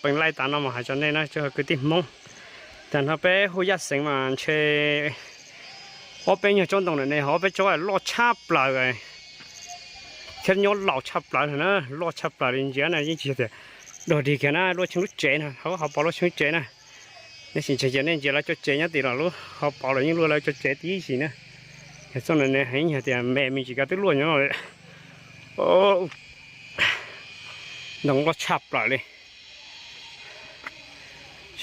Peem laij tas no mas hais rau nej na, tsoom kwv tij Hmoob, tag nrho peb hu yaj xeev mas ntshe ob peb nyuag tsob ntoo ntawm ne, ob peb tsob loj tshaj plaws, thiab nyob laus tshaj plaws na, loj tshaj plaws li. Ntsia na, yeej tsis yog tias dog dig kiag na, luaj tsheej lub tsev na, hauv pom luaj tsheej lub tsev na. Nej sim ntsia, nej ntsia lawv cov tsev nyob tim los lub hauv paus los yeej luaj lawv cov tsev tib si na. Yog txoj no ne, heev yog tias me me ntsis kav twb luaj nyob no li. Ntoo loj tshaj plaws li.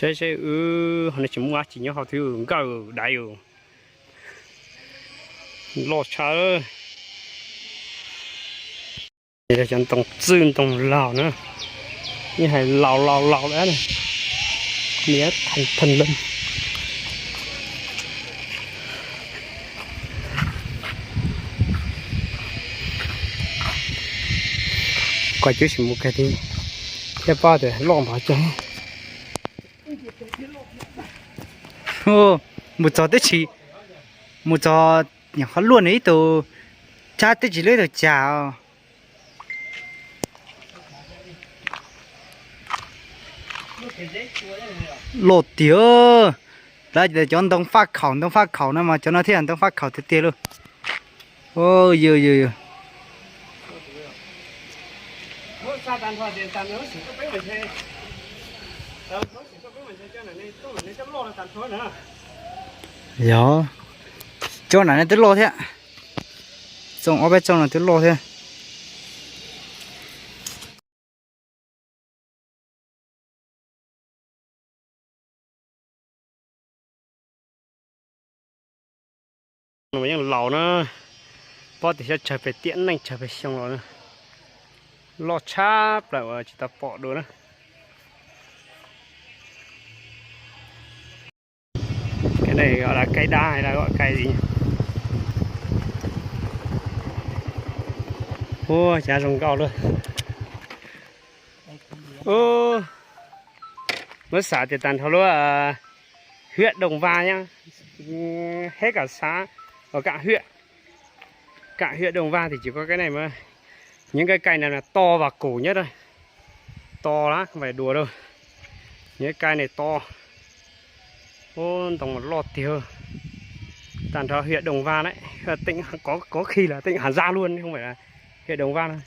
Saib seb, ho ne tsis muaj dab tsi nyob hauv thiab, nkawj daiv loj tshaj. Cov ntoo txwj ntoo laus na, yeej hais laus laus laus lawm na, niam theej theej leej. Koj cub sim mus kag thiab, thiab pab tias loj npaum cas. Mus txog teb tsis, mus txog nyuam qhuav luaj nws ib tug, tsab teb tsis luaj ib tug cas. Loj tiag. Lawv tias cov ntoo faj khaum, ntoo faj khaum no mas cov no thiaj ntoo faj khaum tiag tiag lauj. Yog yog yog. Yog, cov nam ne twb loj thiab. Txooj ob peb txooj no twb loj thiab. Yeej laus na, pob tias xyov tsawg pes tiam neej tsawg pes xyoo los na, loj tshaj plaws uas tsis tau pom dua na. Cái này gọi là cây đa hay là gọi cây gì nhỉ? Ua cas zoo nkauj luaj. Muab xav tias tag nrho lub huyện Đồng Văn nhá, hết cả xã, ở cả huyện, cả huyện Đồng Văn thì chỉ có cái này mà, những cái cây này là to và củ nhất đây. To lắm, không phải đùa đâu. Những cái cây này to. Ố, ntoo loj tiag. Tag nrho huyện Đồng Văn đấy, tỉnh, có, có khi là tỉnh Hà Giang luôn, không phải là huyện Đồng Văn đâu.